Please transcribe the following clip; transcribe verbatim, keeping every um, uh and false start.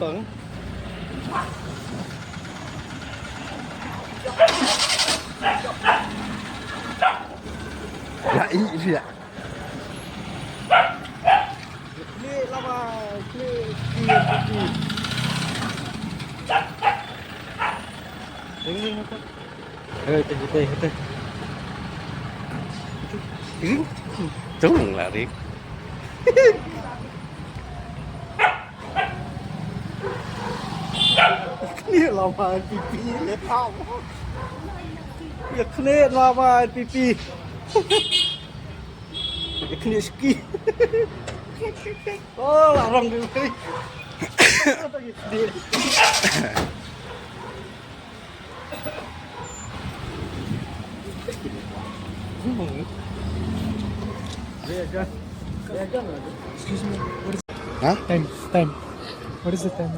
Ya, i, i, ya. Klik lama, klik, klik, klik. Ring, ring, apa? Eh, itu, itu, itu. Tung lari. Klik lama pipi, le tau. Ya klik lama pipi. Ya klik ski. Oh, larang dia. Excuse me, what is Huh? Time? Time. What is the time?